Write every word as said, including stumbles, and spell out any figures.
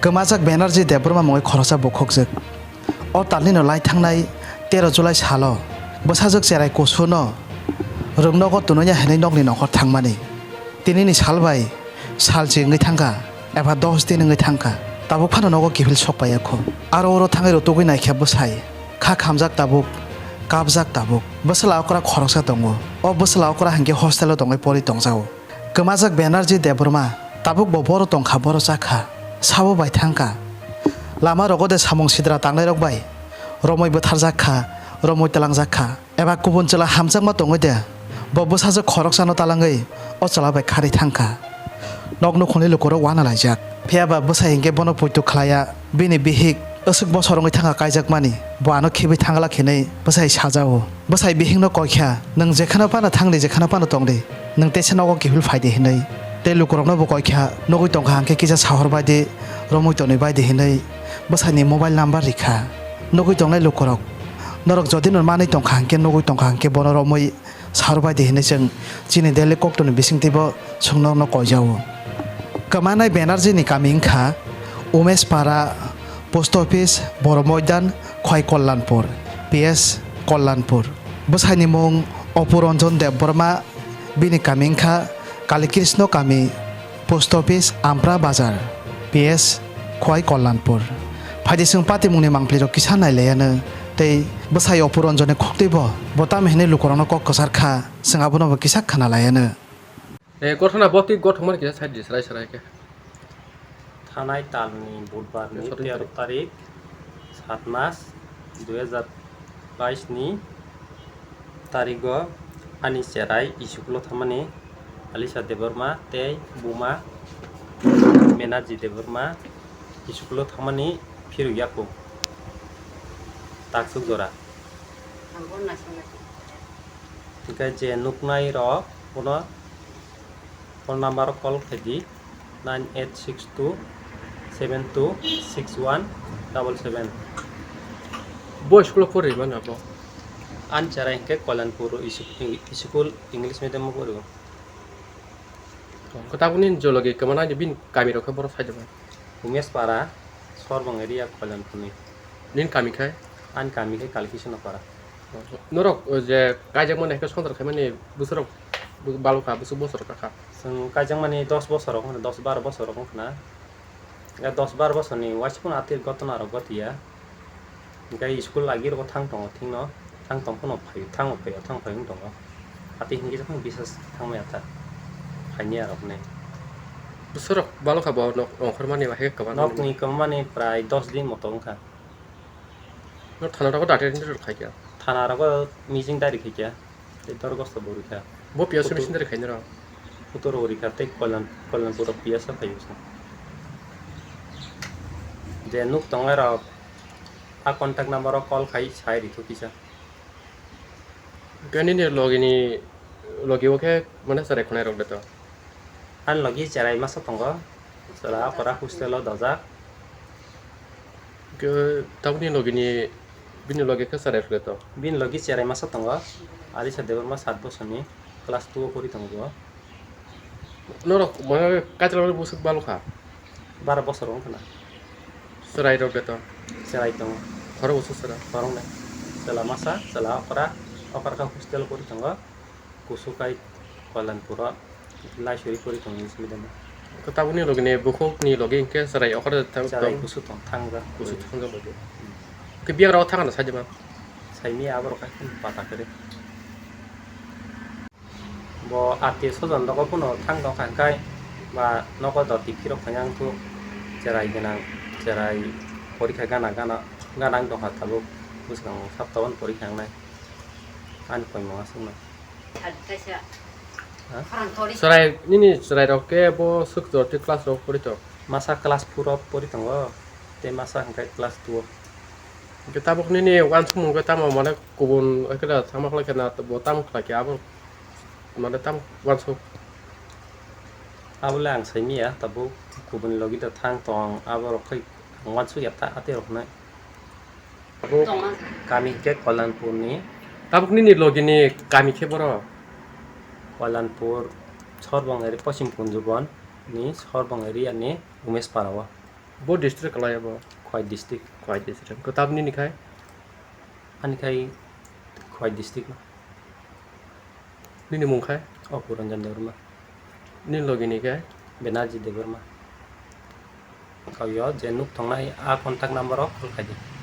Kwmajak Banerjee Debbarma mungwi khoroksa bukhukjwk. O talnino lai thangnai tero July salo bwsajwk cherai kusuno rwngnogo twnwi ya hwnwi nokni nokhor thangmani. Tinini sal bai salchi wngwi thangkha, eba dos din wngwi thangkha. Tabuk phano nogo kiphil sok paiya kho. Aro oro thangwi rwtugwi naikha bwsai. Kha khamjak tabuk, kapjak tabuk. Bwsla okra khoroksa tongo. O bwsla okra hinkhe hostelo tongwi pori tongjago. Kwmajak Banerjee Debbarma, tabuk bo boro tongkha, boro chakha, sabo bai thangkha. Lama rogo de samung sidra tangnairok bai romwi bwtharjak kha, romwi tlangjak kha, eba kubun chwla hamjakma tongwi de bo bwsajwk khoroksano talangwi o chwla bai kharwi thangkha. Nok nukhungni lukurok uanalaijak. Phiyaba bwsai hinkhe bono poito khlaiya. Bini bihik aswk bosor wngwi thangkha kaijakmani, bo ano khibwi thangla khinwi bwsai sajao. Bwsai bihikno koikha, "Nwng jekhano phano thangdi, jekhano phano tongdi, nwng teisa nogo kiphil phaidi," hinwi. Tei lukurokno bo koikha, "Nugwi tongkha hwnkhe kisa sahor baidi, romwi tonwi baidi," hinwi bwsaini mobile number rikha. Nugwi tongnai lukurok, norok jodi no manwi tongkha hwnkhe, nugwi tongkha hwnkhe bono romwi sahor baidi hinwi chwng chini Delhi koktwni bisingtwibo chwng norokno koijao. Kwmanai Banerjee ni kami wngkha Umesh Para, Post Office, Boro Moidan, Khwai Kalyanpur, P S Kalyanpur. Bwsaini mung Apu Ranjan Debbarma, bini kami wngkha Kali Krishna kami, Post Office, Ampra Bazar, P S Khwai Kalyanpur. Phaidi chwng patimungni mangpilirok kisa nailaiano tei bwsai Apu Ranjani khuktwibo bo tamo hinwi lukurokno kok kwchar kha, chwng abono bo kisa khna laiano. Eh, gothona bo twi gothokmani kisa side di, srai srai khe. Thanai talni budbarni Sorry, tero sorry. tarik, sat mas, dui hajar bais ni tarigo ani cherai iskulo thamani Alisha Debbarma tei buma Menaji Debbarma iskulo thamani phirwi yaku taksuk jora. Hingke je nuknai rok bono phone number o call khaidi, nine eight six two seven two six one double seven. Bo school o pori mano bo? Ani chara hingke Kalyanpur school English medium o pori o. Ko tabukni jologi kwmana ni bini kami rok khe borok sai de ba? Umesh Para, Sorbong area Kalyanpur ni. Nini kami khai? Ani kami khai Kalkishna Para. Norok, o, je kaijakmani hai khe sontor khaimani bwswrok balokha, bwswk bosor kakha? Chwng kaijakmani dos bosor rok wngkha, dos baro bosor rok wngkha na. Ga dos baro bosor ni uaisukmano atwi gotona rok gotiya. Hingke school agi rok thang tongo thingno, thang tong phano phaio, thango phaio, thang phaio wng tongo. Atwi hingke jokhon bisas thangmaya ta, phaini arokne. Bwswrok balokha bo nok ongkhormani ba hai khe kwbangma. Nokni kwbangmani prai dos din moto wngkha. No thana rogo date entry rok khai kha? Thana rogo meeting diary khai kha, tei dorgosto bo rikha. Bo P S O Kutu- missionary khaini rok? Kutu rok rikha tei Kalyan, Kalyanpur rok P S O khai bwsa. Je nuk tongnai rok a contact number o call khai sai rikho kisa. Hwnkhe nini logini, logi o khe mane cherai khwnai rok de to? Ani logi cherai masa tongo, chwla okra hostel o dojak. Hwnkhe tabukni logini, bini logi khe cherai rok de to? Bini logi cherai masa tongo, Alisa Debbarma sat bosorni, class two o pori tongo bo. Norok mane Kaitor bwswk balokha? Bara bosor wngkha na. Chwrai rok de to? Chwrai tongo. Khorok bwswk chwrai? Khoroknwi. Chwla masa, chwla okra, okra khe hostel pori tongo. Kusu kai Kalyanpuro, Laisuri pori tongo English medium o. Khe tabukni logini bukhukni logi hwnkhe chwrai okra de tong? Chwrai kusu tong, thangjak. Kusu thangjak logi. Hmm. Khe biyagra o thangna saijima? Saimaya aborok hai pata kwrwi. Bo atwi sojon dogo phano thang tongkha, hwnkhe ba nogo doti phirok khaina wngthuk, cherai gwnang, cherai porikha gana gana gana wng tongkha tabuk, bwskango sapta wng porikha wngnai ani koimung aswkno. Ha? Chwrai, nini chwrai rok khe bo swk doti class rok pori tok? Masa class four o pori tongo, tei masa hwnkhe class two o. Hwnkhe tabuk nini uansukmung khe tamo, mane kubun ekre thangma khlai khe na, bo tamo khlai khe abo? Mane tam uansuk. Abole ang saimaya, tabuk kubuni logi da thang tong, abo rok khai ang uansuk ya ta, ate rok nai. Abo kami hwnkhe Kalyanpur ni. Tabuk nini logi ni kami khe boro? Kalyanpur Sorbong area, Poschim Kunjubon ni Sorbong area ni Umesh Para o. Bo district kalai abo? Khowai district. Khowai district. Kwtab nini khai? Ani khai Khowai district no. Nini mung khai? Opu Ranjan Debbarma. Nini logi ni khai? Benaji Debbarma. Kau yo je nuk tongnai a contact number o call khai di.